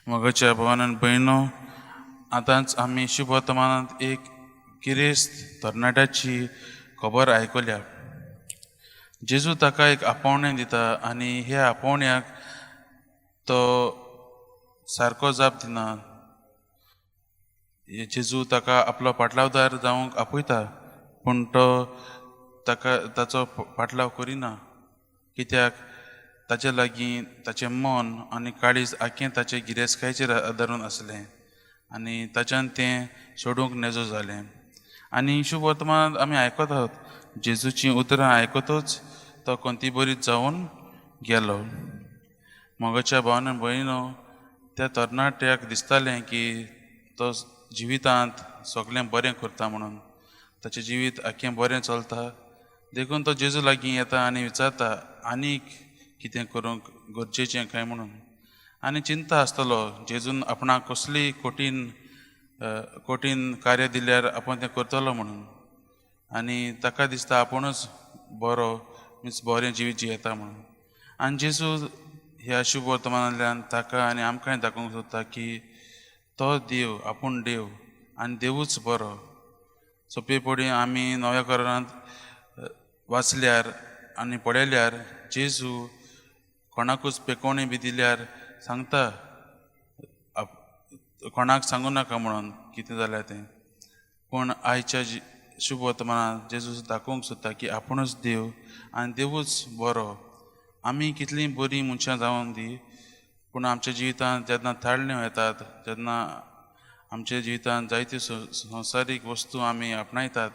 मोगाच्या भावान भयणो, आतांच आमी शुभवर्तमानांत एक गिरेस्त तरणाट्याची खबर आयकल्या. जेजू ताका एक आपोवणें दिता आनी ह्या आपोवण्याक तो सारको जाप दिना. जेजू ताका आपलो पाटलावदार जावंक आपयता, पूण तो ताका ताचो पाटलाव करिना, कित्याक ताचे लागीं ताचें मन आनी काळीज आख्खें ताचे गिरेस्तकायेचेर आदारून आसलें आनी ताच्यान तें सोडूंक नेजो जालें. आनी शुभ वर्तमानांत आमी आयकत आहात, जेजूचीं उतरां आयकतूच तो कोंती बरीच जावन गेलो. मोगाच्या भावान भयणो, त्या तरणाट्याक दिसतालें की तो जिवितांत सगळें बरें करता म्हणून, ताचें जिवीत आख्खें बरें चलता, देखून तो जेजू लागीं येता आनी विचारता आनीक कितें करूंक गरजेचें काय म्हणून. आनी चिंता आसतलो जेजून आपणाक कसलीय कठीण कठीण कार्य दिल्यार आपूण तें करतलो म्हणून. आनी ताका दिसता आपुणूच बरो, मिन्स बरें जिवीत जियेता म्हणून. आनी जेजू ह्या शुभ वर्तमानांतल्यान ताका आनी आमकांय दाखोवंक सोदता की तो देव, आपूण देव आनी देवूच बरो. सोंपेपणी आमी नव्या करारांत वाचल्यार आनी पळयल्यार जेजू कोणाकूच पेकोवणी बी दिल्यार सांगता कोणाक सांगू नाका म्हणून कितें जाल्यार तें. पूण आयच्या शुभ वर्तमानांत जेजू दाखोवंक सोदता की आपुणूच देव आनी देवूच बरो. आमी कितलीं बरीं मनशां जावन दी, पूण आमच्या जिवितांत जेन्ना ताळण्यो येतात, जेन्ना आमच्या जिवितांत जायत्यो संवसारीक वस्तू आमी आपणायतात,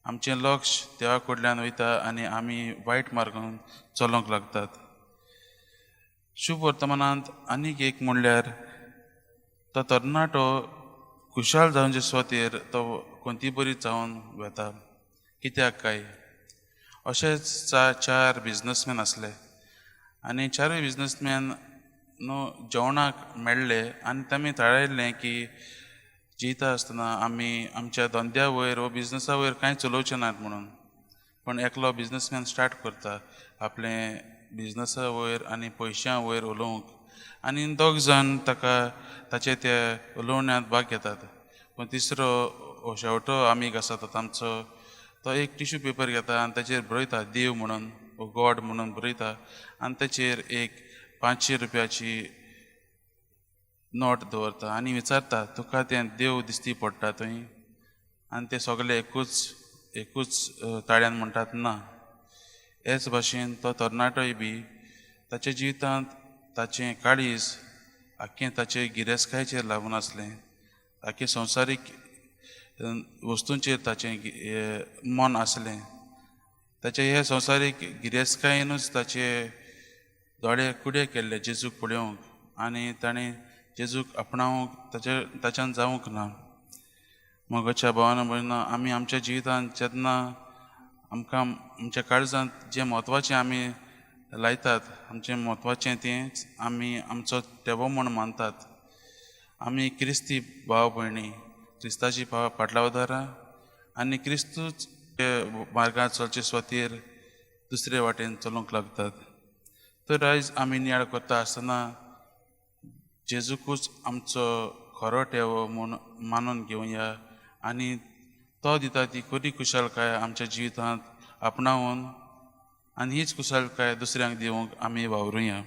आमचें लक्ष देवा कडल्यान वयता आनी आमी वायट मार्गान चलोवंक लागतात. शुभ वर्तमानांत आनीक एक म्हणल्यार तो तरणाटो खुशाल जावचे सुवातेर तो कोंती बरी जावन वता, कित्याक काय? अशेच चार बिजनसमॅन आसले आनी चारूय बिजनसमॅन न्हू जेवणाक मेळ्ळे आनी तामी थारायल्लें की जियता आसतना आमी आमच्या धंद्या वयर वा बिजनसा वयर कांय चलोवचें नात म्हणून. पूण एकलो बिजनसमॅन स्टार्ट करता आपलें बिजनसा वयर आनी पयशां वयर उलोवंक आनी दोग जाण ताका ताचे त्या उलोवण्यांत भाग घेतात. पूण तिसरो शेवटो आमीग आसा तो तांचो, तो एक टिश्यू पेपर घेता आनी ताचेर बरयता देव म्हणून, गॉड म्हणून बरयता आनी ताचेर एक 500 रुपयाची नोट दवरता आनी विचारता तुका तें देव दिसती पडटा थंय? आनी ते सगळे एकूच एकूच ताळ्यान म्हणटात ना. हेच भाशेन तो तरणाटोय बी ताच्या जिवितांत ताचें काळीज आख्खें ताचे गिरेस्तकायेचेर लागून आसलें, आख्खें संवसारीक वस्तूंचेर ताचें मन आसलें. ताचे हे संवसारीक गिरेस्तकायेनूच ताचे दोळे कुडे केल्ले जेजूक पळोवंक आनी ताणें जेजूक आपणावंक ताचे ताच्यान जावंक ना. मोगाच्या भावान भयणा, आमी आमच्या जिवितांत जेन्ना आमकां आमच्या काळजांत जें म्हत्वाचें आमी लायतात, आमचें म्हत्वाचें तेंच आमी आमचो टेवो म्हूण मानतात. आमी क्रिस्ती भाव भयणी क्रिस्ताची फाटलावदारां आनी क्रिस्तूच मार्गार चलचे सुवातेर दुसरे वाटेन चलूंक लागतात. तर आयज आमी नियाळ करता आसतना जेजूकूच आमचो खरो टेवो म्हूण मानून घेवया आनी तो दिता ती खरी खुशालकाय आमच्या जिवितांत आपणावन आनी हीच खुशालकाय दुसऱ्यांक दिवंक आमी वावरुया.